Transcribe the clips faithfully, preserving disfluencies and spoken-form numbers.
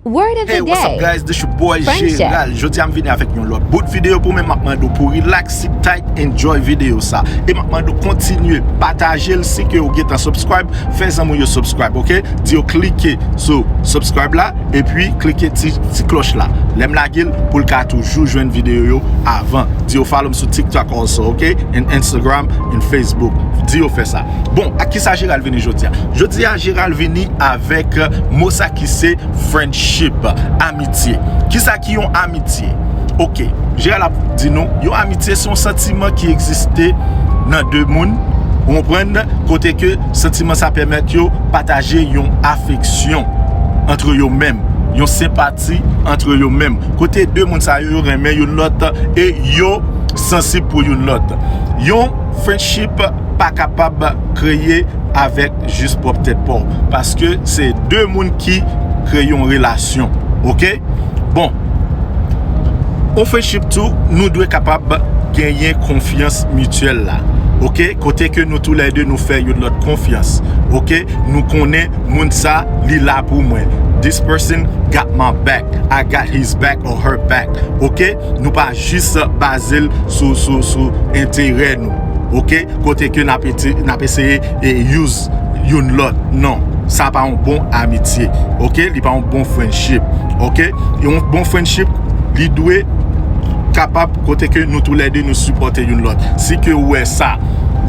Word of the Hey, what's up, day. Guys? This your boy Friendship. Gerald. Jodi a m vini avèk yon lòt bout videyo pou mwen. M ap mande w pou relax, sit tight, enjoy videyo sa. E m ap mande w kontinye pataje l si ke w gentan subscribe. Fè zanmi w yo subscribe, ok? Di yo klike sou subscribe la, epi klike ti, ti klòch la. Lè m lage l, pou l ka toujou jwenn videyo yo avan. Di yo follow m sou TikTok also, ok? And Instagram and Facebook. Di yo fè sa. Bon, ak kisa Gerald vini jodi a? Jodi a, Gerald vini avèk mo sa ki se friendship, amitye. Kisa ki yon amitye? Ok, Gerald ap di nou, yon amitye se yon santiman ki egziste nan de moun, ou konprann, kote ke santiman sa pèmèt yo pataje yon afeksyon antre yo menm, yon senpati antre yo menm, kote de moun sa yo, yo renmen youn lòt e yo sansib pou youn lòt. Yon friendship pa kapab kreye avèk jis pwòp tèt pa w, paske se de moun ki kreye yon relasyon, ok? Bon, yon friendship tou, nou dwe kapab genyen konfyans mityèl la, ok? Kote ke nou toulède nou fè youn lòt konfyans, ok? Nou konnen moun sa, li la pou mwen. This person got my back. I got his back or her back, ok? Nou pa jis baze l sou, sou, sou enterè nou, ok? Kote ke n ap ete- n ap eseye e use youn lòt. Non, sa pa yon bon amitye, ok? Li pa yon bon friendship, ok? Yon bon friendship, li dwe kapab kote ke nou toulède nou sipòte youn lòt. Si ke ou wè sa,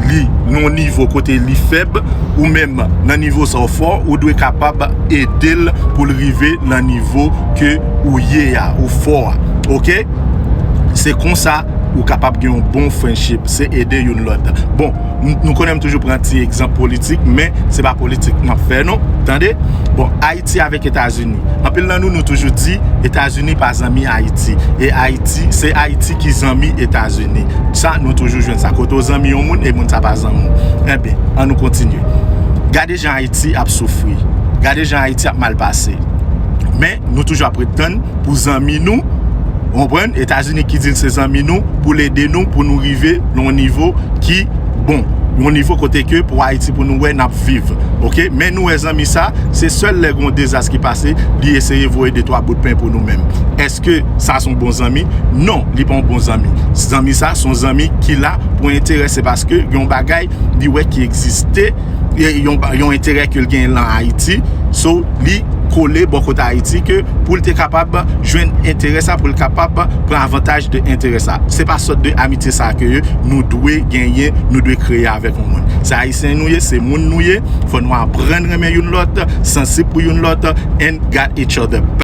li nan yon nivo kote li fèb, ou menm nan nivo sa w fò, ou dwe kapab ede l pou l rive nan nivo ke ou ye a, ou fò a, ok? Se konsa ou kapab gen yon bon friendship, se ede youn lòt. Bon, m- nou konnen m toujou pran ti egzanp politik, men se pa politik m ap fè non, tande? Bon, Ayiti avèk Etazini. Anpil nan nou, nou toujou di Etazini pa zanmi Ayiti. E Ayiti, se Ayiti ki zanmi Etazini. Sa, nou toujou jwenn sa. Kote w zanmi yon moun, e moun sa pa zanmi w. Enben, an nou kontinye. Gade jan Ayiti ap soufri. Gade jan Ayiti ap mal pase. Men, nou toujou ap ret tann pou zanmi nou, ou konprann, Etazini ki di l se zanmi nou, pou l ede nou, pou nou rive nan yon nivo ki bon. Yon nivo kote ke pou Ayiti, pou nou wè n ap viv. Ok? Men nou wè zanmi sa, se sèl lè gen yon dezas ki pase, li eseye voye de twa bout pen pou nou menm. Èske sa se yon bon zanmi? Non, li pa yon bon zanmi. Zanmi sa, se yon zanmi ki la pou enterè, se paske gen yon bagay li wè ki egziste, e yon, ba- yon enterè ke l genyen lan Ayiti. So, li kole bò kote Ayiti ke pou l te kapab jwenn enterè sa, pou l kapab pran avantaj de enterè sa. Se pa sòt de amitye sa ke nou dwe genyen, nou dwe kreye avèk yon moun. Se Ayisyen nou ye, se moun nou ye. Fò nou aprann renmen youn lòt, sansib pou youn lòt, and got each other